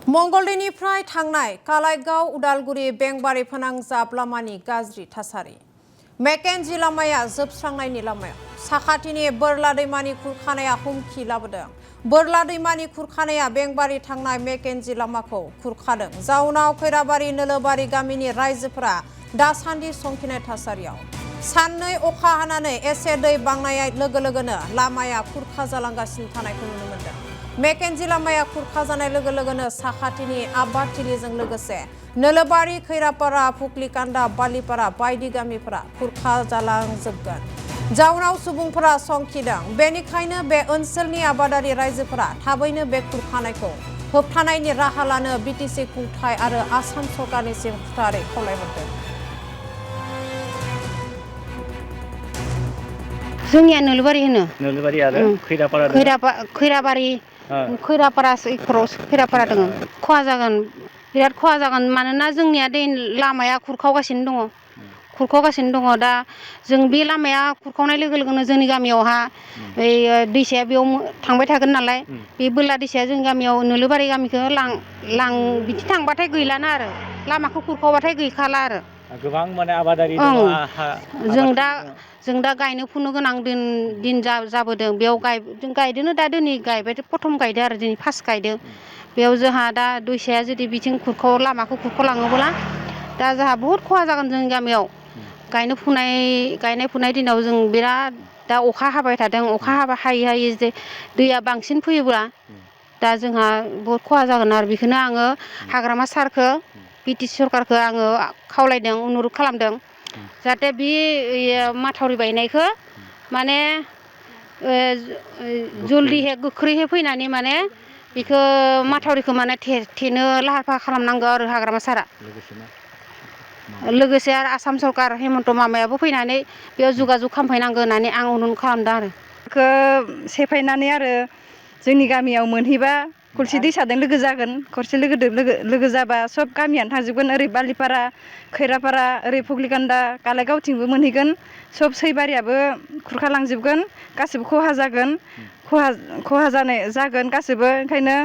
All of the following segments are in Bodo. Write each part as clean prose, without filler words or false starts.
मंगलदैनिफ्राय थांनाय कालाइगाव उदालगुरि बेंबारि फोनांजाब लामानि गाज्रि थासारि। मेकेन्जी लामाया जोबस्रांनायनि लामायाव साखाथिनि बोरला दैमानि खुरखानाया हुमखि लाबोदों। बोरला दैमानि खुरखानाया बेंबारि थांनाय मेकेन्जी लामाखौ खुरखादों। जाउनाव खैराबारि नोलोबारि गामिनि रायजोफोरा दासान्दि संखिनाय थासारियाव। साननै अखा हानानै एसे दै बांनाय लोगो लोगोनो लामाया खुरखा जालांगासिनो थानायखौ नुनो मोनदों। मेकेन्जी लामाया खुरखा जानाय लोगो लोगोनो साखाथिनि आबादथिलिजों लोगोसे नोलोबारि खैरापारा फुख्लिकान्दा बालिपारा बायदि गामिफोरा खुरखा जालांजोबगोन। जाउनाव सुबुंफोरा संखिदों। बेनिखायनो बे ओनसोलनि आबादारि रायजोफोरा थाबैनो बे खुरखानायखौ होबथानायनि राहा लानो बिटिसि खुंथाय आरो आसाम सरकारनिसिम खुथारै खावलायहरदों। जोंनिया नोलोबारि होनो। नोलोबारि आरो खैराबारि खैरापारा खैरापारा दङ। खहा जागोन, बिराद खहा जागोन। मानोना जोंनिया दै लामाया खुरखावगासिनो दङ। दा जों बे लामाया खुरखावनाय लोगो लोगोनो जोंनि गामियावहा बै दैसाया बेयाव थांबाय थागोन नालाय, बे बोरला दैसाया जोंनि गामियाव नोलोबारि गामिखौ बिदि थांबाथाय गैलाना आरो लामाखौ खुरखावबाथाय गैखाला आरो। गोबां माने आबादारि दङ। जों दा गायनो फुनो गोनां दिन जाबोदों। बेयाव जों गायदोंनो दा दिनै गायबाय, प्रथम गायदो आरो दिनै फार्स्ट गायदो। बेयाव जोंहा दा दैसाया जुदि बिथिं लामाखौ खुरखालाङोब्ला दा जोंहा बहुद खहा जागोन जोंनि गामियाव। गायनाय फुनाय दिनाव जों बिराद दा अखा हाबाय थादों। अखा हायै जे दैया बांसिन फैयोब्ला दा जोंहा बहुद खहा जागोन आरो। बेखौनो आङो हाग्रामा सारखौ बिटिसि सरकारखौ आङो खावलायदों, अनुरद खालामदों, जाहाथे बे माथावरि बायनायखौ माने जल्दिहै गोख्रैहै फैनानै माने बेखौ माथावरिखौ माने थेनो लाहार फाहार खालामनांगौ आरो हाग्रामा सारा। लोगोसे आरो आसाम सरकार हेमन्त मामायाबो फैनानै बेयाव जगाजग खालामफैनांगौ होननानै आं अनुरद खालामदों आरो। बेखौ सेफायनानै आरो जोंनि गामियाव मोनहैबा खलसि दैसाजों लोगो जागोन। लोगो जाबा सब गामियानो थांजोबगोन। ओरै बालिपारा खैरापारा ओरै फुख्लिकान्दा कालाइगावथिंबो मोनहैगोन। सब सैबारियाबो खुरखालांजोबगोन। गासिबो खहा जागोन। खहा जागोन गासिबो। ओंखायनो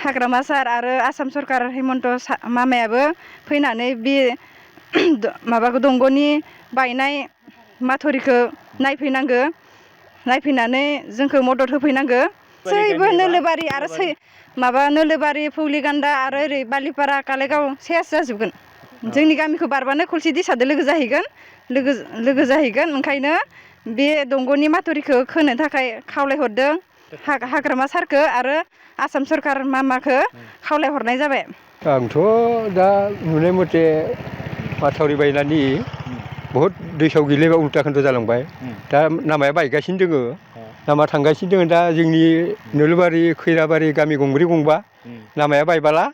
हाग्रामा सार आरो आसाम सरकार हेमन्त मामायाबो फैनानै बे माबाखौ दंग'नि बायनाय माथावरिखौ नायफैनानै जोंखौ मदद होफैनांगौ। सैबो नोलोबारि आरो नोलोबारि फुख्लिकान्दा आरो ओरै बालिपारा कालाइगाव सेस जाजोबगोन। जोंनि गामिखौ बारबानो खलसि दैसाजों लोगो जाहैगोन। ओंखायनो बे दंग'नि माथावरिखौ खोनो थाखाय खावलायहरदों हाग्रामा सारखौ आरो आसाम सरकार मामाखौ खावलायहरनाय जाबाय। आंथ' दा नुनाय मथे माथावरि बायनानै बहुद दैसायाव गैलायबा उल्था खोन्था जालांबाय। दा लामाया बायगासिनो दङ। लामा थांगासिनो दङ। दा जोंनि नोलोबारि खैराबारि गामि गंब्रै गंबा लामाया बायबाला